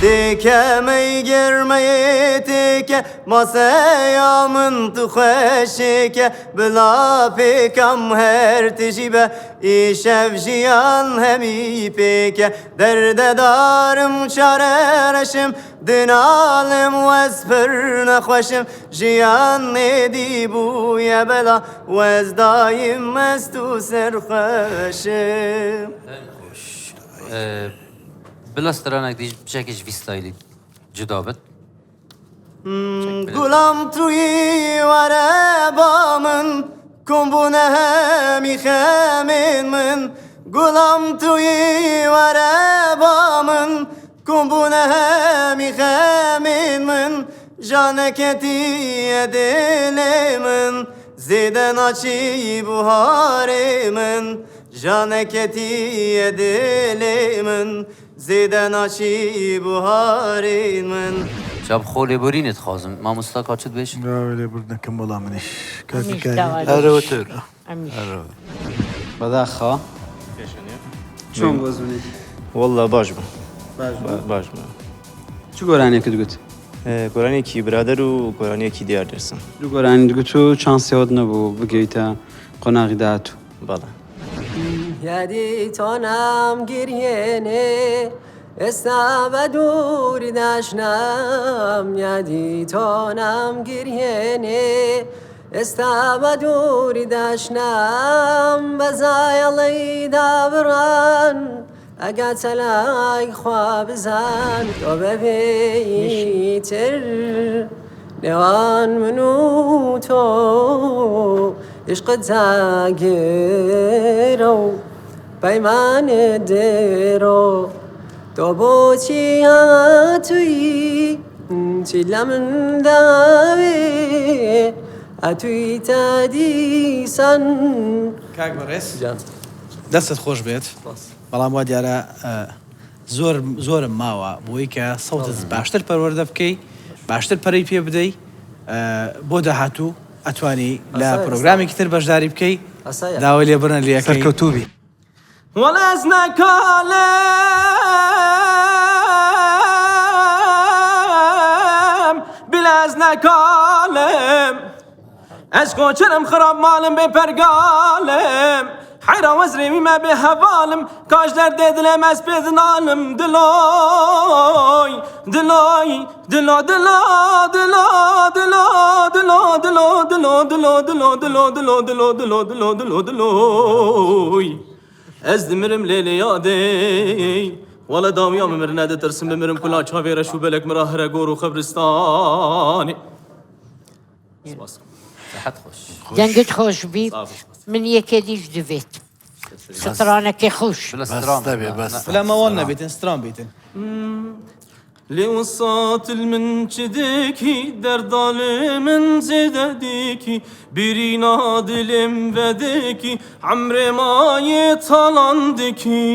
تێکەمەی گەرمەیێ تێکە ماسەیا من تو خweşêke bila pêkam her tijî be îşev jiyan hemî pêke derdedarım çarereşim dinalim wez pir nexweşim jiyan êdî bûye bela wez dayim mest û serxweşim. Bila stranek dî biçekê ji vî stayîlî cuda bit. Gulam tuyî were ba min kom bûne hemî xemên min Gulam tuyî were ba min kom bûne hemî xemên min Janeketiye dilê min zêde naçî buharê min Janeketiye dilê min zêde naçî buharê min. جا بخۆ لێبورینت دخوازم مامۆستا کا چت بێژ؟ لێبوردنەکەم وەڵا منیش کاکی ئەمیش کاری داوا هەرەوەتر ئەمیش. بەداخەوە چۆن بۆ زونێکی؟ والله باش بوو. باش بوو. باش بوو. چ گۆرانیەکت گوت؟ گۆرانیەکی برادەر و گۆرانیەکی دیار دەرسم. دوو گۆرانیت گوت و چانسیەوەت نەبوو بگەیتە قۆناغی داهاتوو. بەڵێ. یادی تۆ نامگریێنێ ئێستا بە دووری داشنام یادی تۆ نامگریێنێ ئێستا بە دووری داشنام بە زایەڵەی دابڕان ئەگاتە لای خوا بزان تۆ بەبێیتر نێوان من و تۆ عشقت زاگرە و پەیمانت دێرۆ تۆ بۆچی هاتووی چی لە من داوێ ئەتووی تا دیسان کاک بەڕێز دەستت خۆش بێت بەڵام وا دیارە زۆر زۆرم ماوە بۆی کە سەوتت باشتر پەروەردە بکەی باشتر پەرەی پێ بدەی بۆ داهاتوو ئەتوانی لە پرۆگرامێکی تر بەشداری بکەی داوای لێبوردن لێ ئەکەین. سەرکەوتوو بی. وەڵا ez nekalim bila ez nekalim ez koçerim xirab malim bê pergalim heyra wezrê wî me bê hevalim kaş derdê dilêm ez pê dinalim diloy diloy dilo dilo dilo dilo dilo dilo dilo dilo dilo dilo dilo dilo dilo dilo dilo diloy ez dimirim lê lê yadê wele dawiya min mirine ditirsim bimirim kula çavê reş û belek mira here gor û xebristanê. سەحەت خۆش. دەنگت خۆش بی من یەکێ دیش دەبێت سترانەکەی خۆش. بلا بەس ستران دەبێ بەس بلا مەوەڵ نەبێتن ستران بیتن. لوسات من چدکی دردال من زددیکی بیرینا دلم ودکی عمر ما یتالاندکی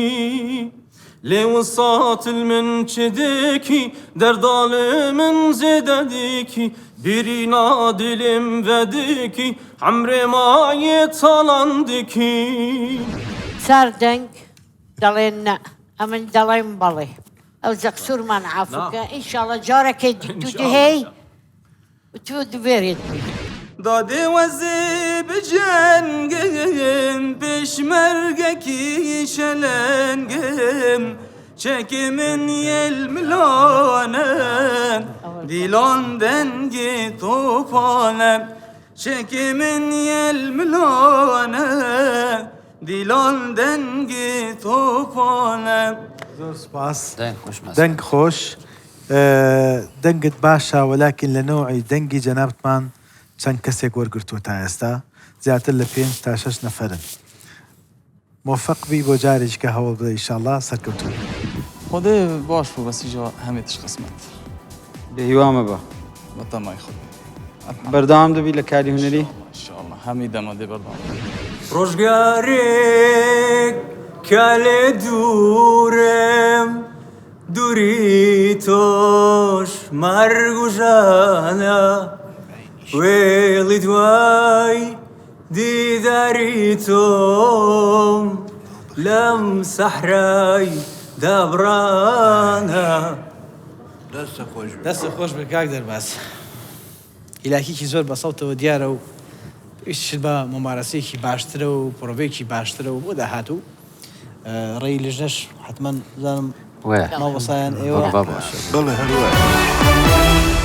لوسات من چدکی دردال من زددیکی بیرینا دلم ودکی عمر ما یتالاندکی چار دەنگ دەڵێن نا ئەمن دەڵێم بەڵێ ئەو زەقسوورمان عافوکە ئینشاڵڵا جارەکەی تو دهێی تو دبێرێت دادێ وەزێ بجەنگم پێشمەرگەکی شەلەنگم چەکێ من یەلملانە دیلان دەنگێ تۆپانە چەکێ من یەلملانە دیلان دەنگێ تۆپانە. زۆر سوپاس. دەنگ خۆش مەسەلەن. دەنگ خۆش دەنگت باشە وەلاکین لە نەوعی دەنگی جەنابتمان چەند کەسێک وەرگرتووە تا ئێستا زیاتر لە پێنج تا شەش نەفەرن مۆفەق بی بۆ جارێکی کە هەوڵ بدە ئیشاڵڵا سەرکەوتوو بی. خودێ باش بوو بەس ئیجا هەمێتش قسمەت. بێ هیوا مەبە. بەتەمای خودێ. الحمد. بەردەوام دەبی لە کاری هونەری؟ ان شاء الله هەمی دەمە دێ بەردەوام. ڕۆژگارێک کە لێ دوورم دووری تۆش مەرگ و ژانە وێڵی دوای دیداری تۆم لەم سەحرای دابڕانە. دەستت خۆش بێ. دەستت خۆش بێ کاک دەرباز. هیلاکیکی زۆر بە سەوتەوە دیارە و پێویستیشت بە مومارەسەیەکی باشترە و پرۆڤەیەکی باشترە و بۆ داهاتوو ڕێی لیژنەش حەتمەن بزانم وایە. مامۆستایان ئێوە بەڵێ باشە. بەڵێ هەر وایە.